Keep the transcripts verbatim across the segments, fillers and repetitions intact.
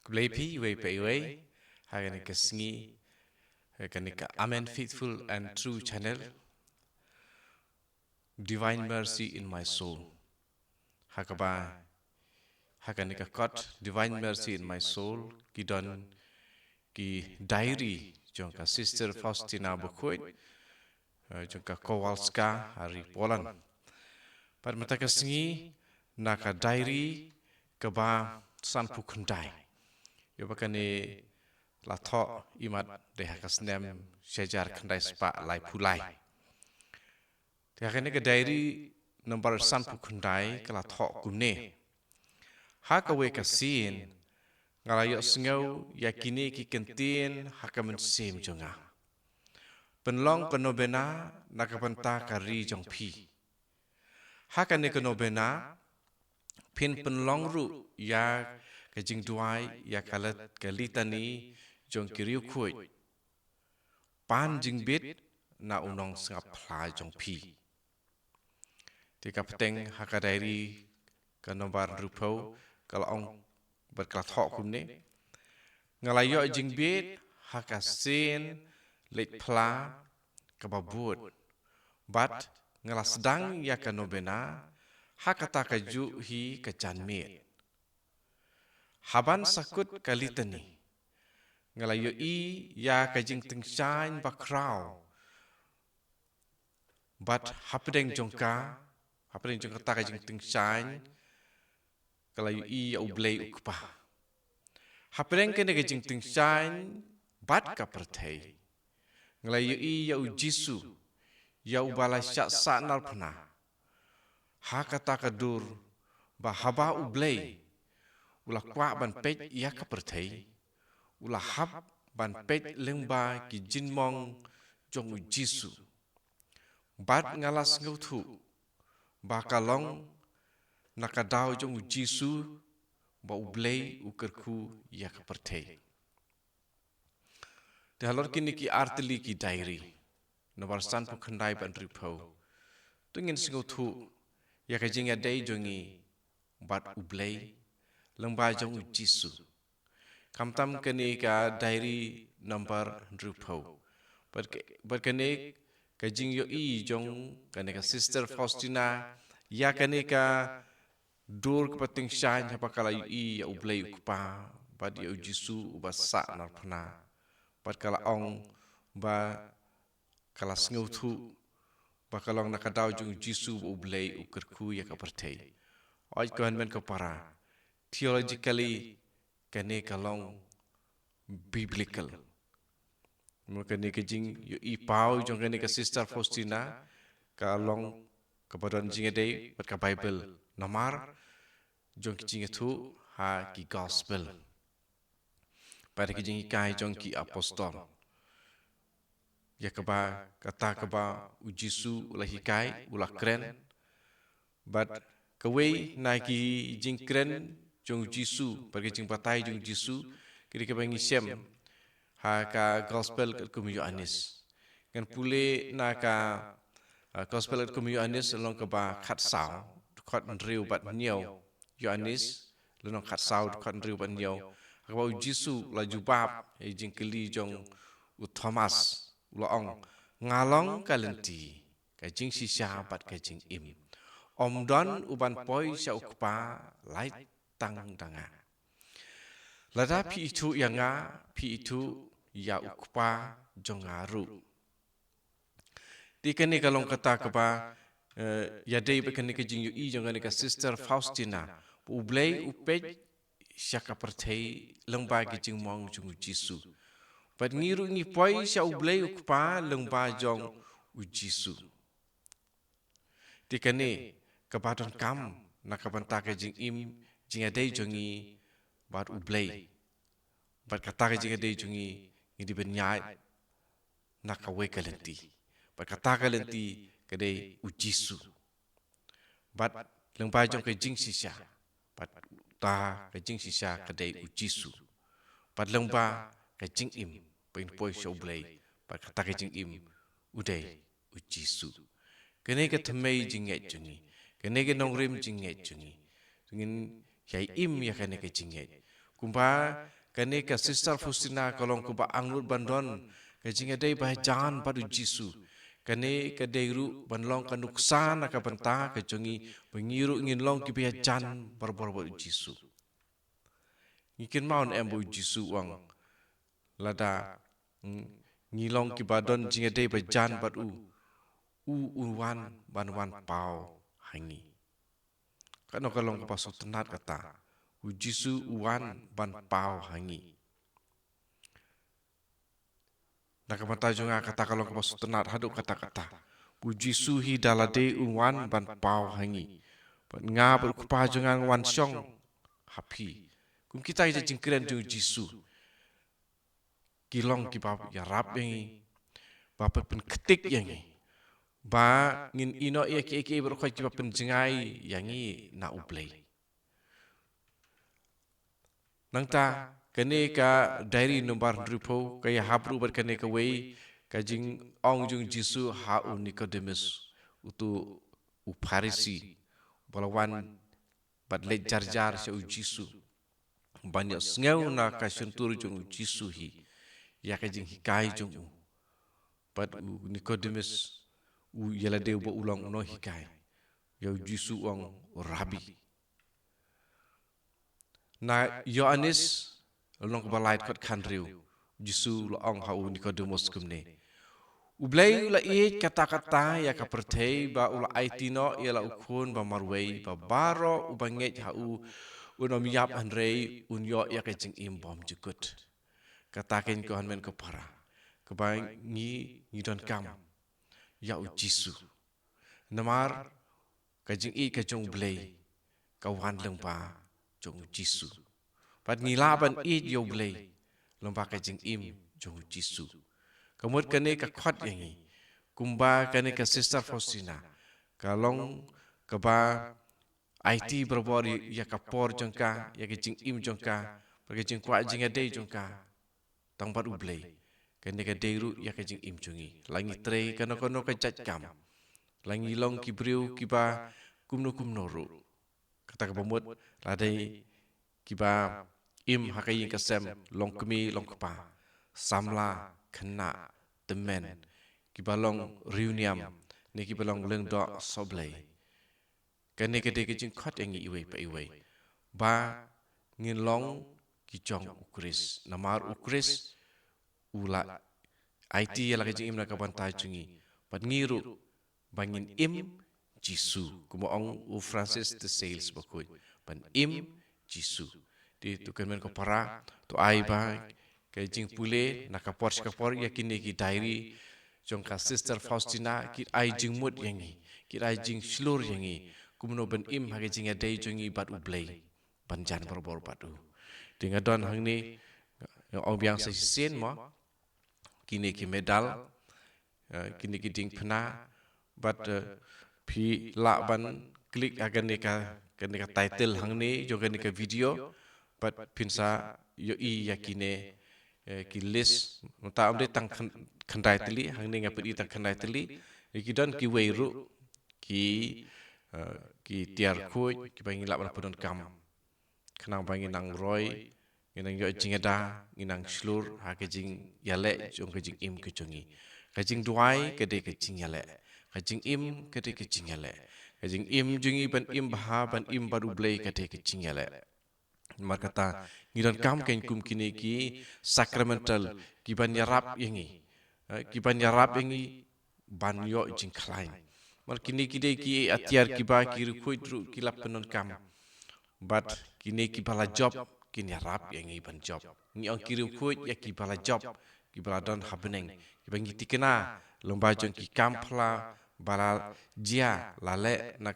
Khublei phi iwei pa iwei ha kane ka sngi, ha kane ka Amen Faithful and True Channel, Divine Mercy in My Soul. Ha kaba, ha kane ka kot Divine Mercy in My Soul, ki don ki diary jong ka Sister Faustina Bakhuid, eh, jong ka Kowalska ha ri Poland. Bad mynta ka sngi na ka diary kaba sanphew khyndai. Ïa ba kane la thoh imat dei ha ka snem shihajar khyndai spah laiphew lai. Te ha kane ka diary number sanphew khyndai ka la thoh kumne. Ha kawei ka sien, nga la ïohsngew ïa kine ki kyntien ha ka mynsiem jong nga. Pynlong ka novena na ka bynta ka ri jong phi. Ha kane ka novena, phin pynlong ruh ïa ka jingduwai ïa ka lit-, ka litani jong ki riewkhuid. Pan jingbit na u nongsngap phla jong phi. Te ka bteng ha ka diary ka nombar hynriewphew ka la ong bad ka la thoh kumne. Nga la ïoh jingbit ha ka sien leit phla kaba bud. Bad nga la sdang ïa ka novena ha kata kajuh hi ka janmiet. Haban sa kut ka litani, nga la ïohi ïa ka jingtyngshaiñ bakhraw. Bad hapdeng jong ka, hapdeng jong kata ka jingtyngshaiñ, ka la ïohi ïa U Blei U Kpa. Hapdeng kane ka jingtyngshaiñ bad ka pyrthei, nga la ïohi ïa U Jisu, ïa uba la shah sahnarphna. Ha kata ka dur ba haba U Blei u la kwah ban peit ïa ka pyrthei, u la hap ban peit lyngba ki jingmong jong U Jisu. Bad nga la sngewthuh ba ka long na ka daw jong U Jisu ba U Blei u kyrkhu ïa ka pyrthei. Te halor kine ki artylli ki diary, nombar sanphew khyndai bad hynriewphew, to ngin sngewthuh ïa ka jingïadei jong ngi bad U Blei lyngba jong U Jisu. Khamtam kane ka diary nombar hynriewphew. Bad ka, bad kane ka jingïohi jong kane ka Sister Faustina ïa kane ka dur kaba tyngshaiñ haba ka la ïohi ïa U Blei U Kpa bad ïa U Jisu uba sahnarphna. Bad ka la ong ba ka la sngewthuh ba ka long na ka daw jong U Jisu ba U Blei u kyrkhu ïa ka pyrthei. Oi ko hynmen ko para, theologically kane ka long biblical. Mo kane ka jingïohi paw jong kane ka Sister Faustina ka long kaba don jingïadei bad ka Baibl, namar jong ki jingïathuh ha ki gospel bad ki jinghikai jong ki apostol. Ïa kaba, kata kaba U Jisu u la hikai, u la kren. Bad kawei na ki jingkren jong U Jisu bad ki jingbatai jong U Jisu, ki dei kiba ngi shem ha ka gospel katkum u Ïoannis. Ngan pule na ka, ah, gospel katkum u Ïoannis, lynnong kaba khatsaw, dkhot hynriew bad hynñiew. Ïoannis lynnong khatsaw, dkhot hynriew bad hynñiew. Kaba U Jisu u la jubab ïa ka jingkylli jong u Thomas, u la ong, nga long ka lynti, ka jingshisha bad ka jingim. Ym don uban poi sha U Kpa lait tang da nga. Lada phi ithuh ïa nga, phi ithuh ïa U Kpa jong nga ruh. Te kane ka long kata kaba, eh, ïadei bad kane ka jingïohi jong kane ka Sister Faustina. Ba U Blei u peit sha ka pyrthei lyngba ki jingmong jong U Jisu. Bad ngi ruh ngi poi sha U Blei U Kpa lyngba jong U Jisu. Te kane kaba donkam na ka bynta ka jingim jingïadei jong ngi bad U Blei. Bad kata ka jingïadei jong ngi ngi dei ban ïaid na kawei ka lynti. Bad kata ka lynti ka dei U Jisu. Bad lyngba jong ka jingshisha, bad kata ka jingshisha ka dei U Jisu. Bad lyngba ka jingim, ba ngin poi sha U Blei, bad kata ka jingim u dei U Jisu. Kane ka thymmei jingngeit jong ngi, kane ka nongrim jingngeit jong ngi. Ngin ïai im ïa kane ka jingngeit. Kumba kane ka Sister Faustina ka long kaba angnud ban don ka jingïadei ba hajan bad u Jisu. Kane ka dei ruh ban long ka nuksa na ka bynta ka jong ngi, ba ngi ruh ngin long kiba hajan barabor bad u Jisu. Ngi kynmaw ne em ba u Jisu u ong, lada, mm, ngi long kiba don jingïadei ba jan bad u, u, u wan ban wan paw ha ngi. Kano ka long kaba sngewtynnat kata. U Jisu u wan ban paw ha ngi. Na ka bynta jong nga kata ka long kaba sngewtynnat haduh katta katta. U Jisu hi da lade u wan ban paw ha ngi. Bad nga bad u Kpa jong nga ngi wan shong ha phi. Kum kita ki jingkren jong u Jisu. Ki long kiba ïarap ïa ngi, ba pynktik ïa ngi, ba ngin ïoh ïa kiei kiei baroh kiba pynjngai ïa ngi na u Blei. Nangta kane ka diary number hynriewphew ka ïahap ruh bad kane kawei ka jingong jong u Jisu ha u Nicodemus, uto u Pharisi, ba la wan bad leit jar jar sha u Jisu ban ïohsngew na ka shyntur jong u Jisu hi ïa ka jinghikai jong u. Bad u Nicodemus u ïa lade uba u long u nonghikai, ïa u Jisu u ong, Rabbi. Na Ïoannis lynnong kaba lai dkhot khathynriew, u Jisu u la ong ha u Nicodemus kumne: U Blei u la ïeit katta katta ïa ka pyrthei ba u la aiti noh ïa la u Khun ba marwei, ba baroh uba ngeit ha u un ym ïap hynrei un ïoh ïa ka jingim bymjukut. Kata keiñ ko hynmen ko para, kaba ngi, ngi donkam ïa u Jisu. Namar ka jingïeit ka jong u Blei ka wan lyngba jong u Jisu. Bad ngi lah ban ïeit ïa u Blei lyngba ka jingim jong u Jisu. Ka mut kane ka khot ïa ngi, kumba kane ka Sister Faustina ka long kaba aiti barabor ïa ka por jong ka, ïa ka jingim jong ka, bad ka jingkwah jingïadei jong ka tang bad u Blei. Kane ka dei ruh ïa ka jingim jong ngi. La ngi trei kano kano ka jait kam, la ngi long ki briew kiba kumno kumno ruh, kata kaba mut la dei kiba im ha ka ïing ka sem, long kmie long kpa, samla, khynnah, tymmen, kiba long riewniam ne kiba long lyngdoh sohblei. Kane ka dei ka jingkhot ïa ngi iwei pa iwei ba ngin long ki jong u Khrist. Namar u Khrist u la aiti ïa la ka jingim na ka bynta jong ngi, bad ngi ruh ba ngin im Jisu, kumba ong u Francis de Sales bakhuid, ban im Jisu. Te to kynmen ko para, to ai ba ka jingpule na ka por sha ka por ïa kine ki diary jong ka Sister Faustina kin ai jingmut ïa ngi, kin ai jingshlur ïa ngi kumno ban im ha ka jingïadei jong ngi bad u Blei, ban jan barabor bad u. Te nga don hangne, nga ong biang sa shisien mo, kine ki medal, eh, kine ki diengphna, bad, eh, phi lah ban click ha kane ka, kane ka title hangne jong kane ka video, bad phin sa ïohi ïa kine, eh, ki list. Mynta ym dei tang khyn-, khyndai tylli, hangne nga pyni tang khyndai tylli. Ki don kiwei ruh ki, eh, ki tiar khuid kiba ngi lah ban pyndonkam. Khnang ba ngin nang roi, ngin nang ïoh jingïada, ngin nang shlur ha ka jingïaleh jong ka jingim ka jong ngi. Ka jingduwai ka dei ka jingïaleh, ka jingim ka dei ka jingïaleh. Ka jingim jong ngi ban im bha, ban im bad u Blei ka dei ka jingïaleh. Namar kata ngi donkam keiñ kum kine ki sacramental kiban ïarap ïa ngi, eh, kiban ïarap ïa ngi ban ïoh jingkhlaiñ. Namar kine ki dei ki atiar kiba ki riewkhuid ruh ki la pyndonkam. Bad kine kiba la jop kin ïarap ïa ngi ban jop. Ngi ong ki riewkhuid ïa kiba la jop, kiba la don ha bneng, kiba ngi tikna lyngba jong ki kam phylla ba la jia, la leh na,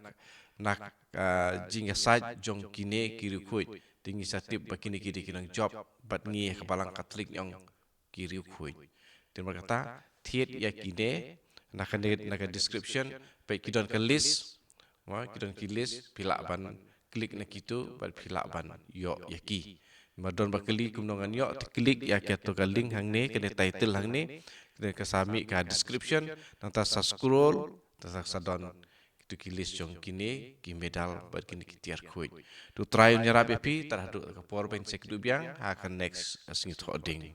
na, ah, jingïasaid jong kine ki riewkhuid. Te ngi sa tip ba kine ki dei ki nongjop, bad ngi ha ka Balang Katholik ngi ong ki riewkhuid. Te namar kata, thied ïa kine na kane, na ka description, peit ki don ka list, mo, ki don ki list, phi lah ban click na kito bad phi lah ban ïoh ïa ki. Ma don ba kylli kumno ngan ïoh, te click ïa kato ka link hangne, kane title hangne, kane ka sa mih ka description, nangta sa scroll, nangta sa don to ki list jong kine ki medal bad kine ki tiar khuid. To Trai un ïarap ïa phi, tad haduh ka por ban sa ïakynduh biang ha ka next Sngi Thoh Ding.